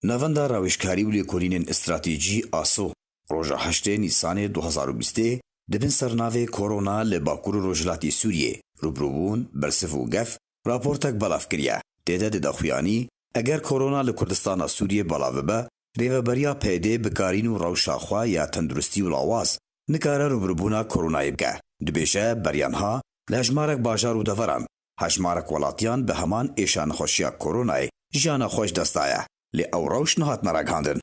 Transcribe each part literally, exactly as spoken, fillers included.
Navenda Rawêjkarî û Lêkolînên Stratejî, ASO, roja heştê Nîsanê du hezar û bîstê di bin sernavê Korona li Bakur û Rojhilatê Sûriyê, rûbirûbûn, bersiv û gef, raportek belav kiriye. Tê de dide xuyanî, eger Korona li Kurdistana Sûriyê belav bibe, rêveberiya PYDê bi karîn û rewşa xwe ya tenduristî û lawaz nikare rûbirûbûna Koronayê bike. Dibêje, beriya niha li hejmarek bajar û deveran, hejmarek welatiyan bi heman êşa nexweşiya Koronayê jiyana xwe ji dest daye. Lê ew rewş nehatine ragihandin.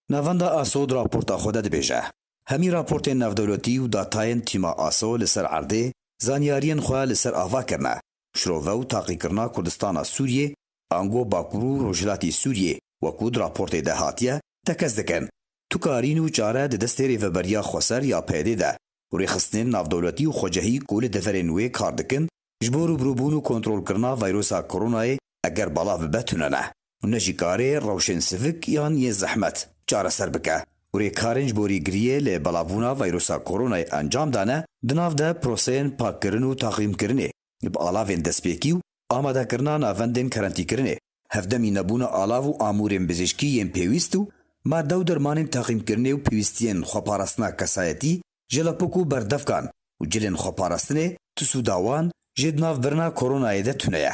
Navenda ASO di raporta xwe de dibêje, hemî raportên navdewletî û datayên tîma ASO li ser erdê zanyariyên xwe li ser ava kirine. Şirove û taqîkirina Kurdistana Sûriyê, ango Bakur û Rojhilatê Sûriyê, wekû di raportê de hatiye, tekez dikin. Tu karîn û çare di destê Rêveberiya Xweser ya PYDê de û rêxistinên navdewletî û xwecehî ku li deverên wê kar dikin, ji bo rûbirûbûn û kontrolkirina vayrosa Koronayê eger belav bibe tune ne. Û ne jî karê rewşên sivik yan yê zehmet çareser bike. Û rêkarên ji bo rêgiriyê li belavbûna vayrosa Koronayê encam dane, di nav de proseyên pakkirin û taqîmkirinê bi alavên destpêkî û amadekirina navendên kerentîkirinê, hevdemî nebûna alav û amûrên bizîşkî yên pêwîst û made û dermanên taqîmkirinê û pêwîstiyên xweparastina kesayetî, jelepok û berdevkan û cilên xweparastinê, tisûda wan jê di nav birina Koronayê de tune ye.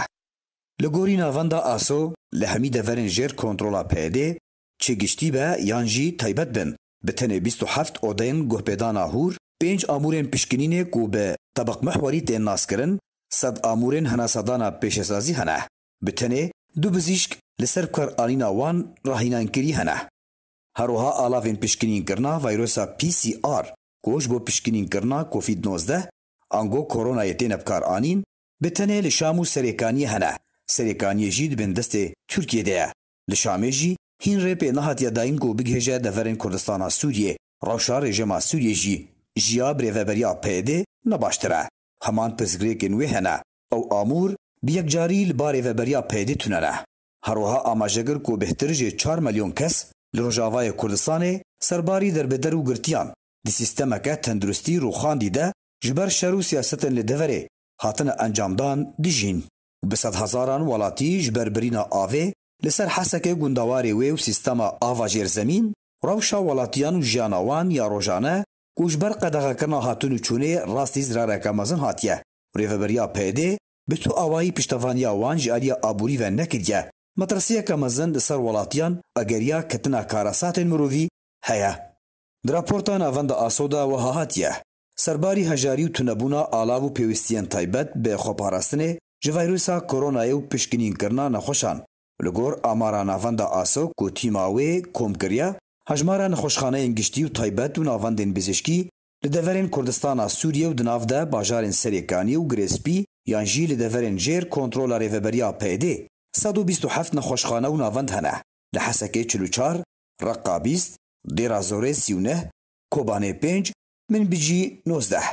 Li gorî navenda ASO, li hemî deverên jêr kontrola PYDê, çi giştî be yan jî taybet bin, bi tenê bîst û heft odeyên guhpêdana hûr, pênc amûrên pişkinînê ku bi tebiqmihwerî tên naskirin, sed amûrên henasadana pêşesazî hene. Bi tenê du bizîşk li ser bikaranîna wan rahînankirî hene. Her wiha alavên pişkinînkirina vayrosa P C R ku ji bo pişkinînkirina Covid nozdeh ango Koronayê têne bikaranîn, bi tenê li Şam û Serêkaniyê hene. Serêkaniyê jî di bin destê Tirkiyê de ye. Li Şamê jî hîn rê pê nehatiye dayîn ku bigihêje deverên Kurdistana Sûriyê. Rewşa rejîma Sûriyê jî ji ya bi rêveberiya PYDê ne baştir e. Heman pirsgirêkên wê hene. Ew amûr bi yekcarî li ba rêveberiya PYDê tune ne. Her wiha amaje kir ku bêhtir ji çar milyon kes li Rojavayê Kurdistanê serbarî derbeder û girtiyan di sîstemeke tenduristî rûxandî de ji ber şer û siyasetên li deverê hatine encamdan dijîn. Bi sedhezaran welatî ji ber birîna avê li ser Hesekê gundewarê wê û sîstema ava jêrzemîn, rewşa welatiyan û jiyana wan ya rojane ku ji ber qedexekirina hatin û çûnê rastî zirareke mezin hatiye. Rêveberiya PYDê bi tu awayî piştevaniya wan ji alîya aborî ve nekiriye. Metirsiyeke mezin li ser welatiyan, egeriya ketina karasatên mirovî heye. Di raporta navenda ASO de wiha hatiye, serbarî hejarî û tunebûna alav û pêwîstiyên taybet bi xweparastinê ji vayrosa Koronayê û pişkinînkirina nexweşan, li gor amara navenda ASO ku tîma wê kom kiriye, hejmara nexweşxaneyên giştî û taybet û navendên bizîşkî li deverên Kurdistana Sûriyê û di nav de bajarên Serêkaniyê û Girêspî yan jî li deverên jêr kontrola rêveberiya PYDê sed û bîst û heft nexweşxane û navend hene. Li Hesekê çil û çar, Reqa bîst, Dêra Zorê sî û neh, Kobanê pênc, Minbicî nozdeh.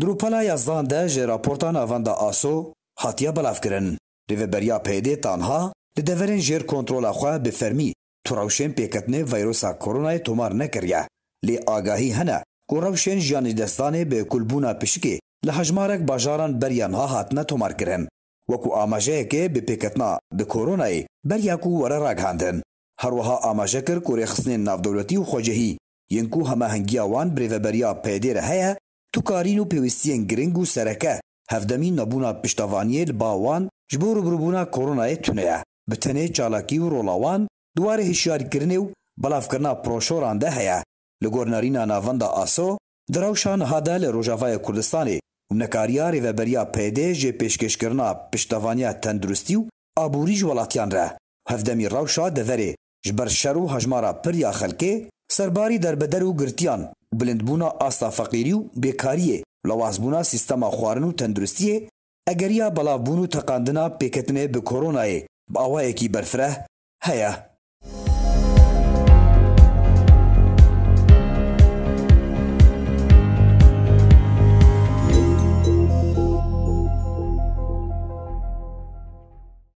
Di rûpela yazdan de ji raporta navenda ASO hatiye belavkirin. Rêveberiya PYDê tanha li deverên jêr kontrola xwe bi fermî tu rewşên pêketinê vayrosa Koronayê tomar nekiriye. Lê agahî hene ku rewşên jiyanîdestdanê bi kulbûna pişikê li hejmarek bajaran beriya niha hatine tomarkirin. Wekû amajeyekê bi pêketina bi Koronayê beriya ku were ragihandin. Her wiha amaje kir ku rêxistinên navdewletî û xwecihî yên ku hemahengiya wan bi rêveberiya PYDê re heye, tu karîn û pêwîstiyên giring û sereke, hevdemî nebûna piştevaniyê li ba wan ji bo rûbirûbûna Koronayê tune ye. Bi tenê çalakî û rola wan di warê hişyarkirinê û belavkirina proşoran de heye. Li gor nerîna navenda ASO, di rewşa niha de li Rojavayê Kurdistanê û nekariya rêveberiya PYDê ji pêşkêşkirina piştevaniya tenduristî û aborî ji welatiyan re, hevdemî rewşa deverê ji ber şer û hejmara pir ya xelkê, serbarî derbeder û girtiyan û bilindbûna asta feqîrî û bêkariyê, lawazbûna sîstema xwarin û tenduristiyê, egeriya belavbûn û teqandina pêketinê bi Koronayê bi awayekî berfireh heye.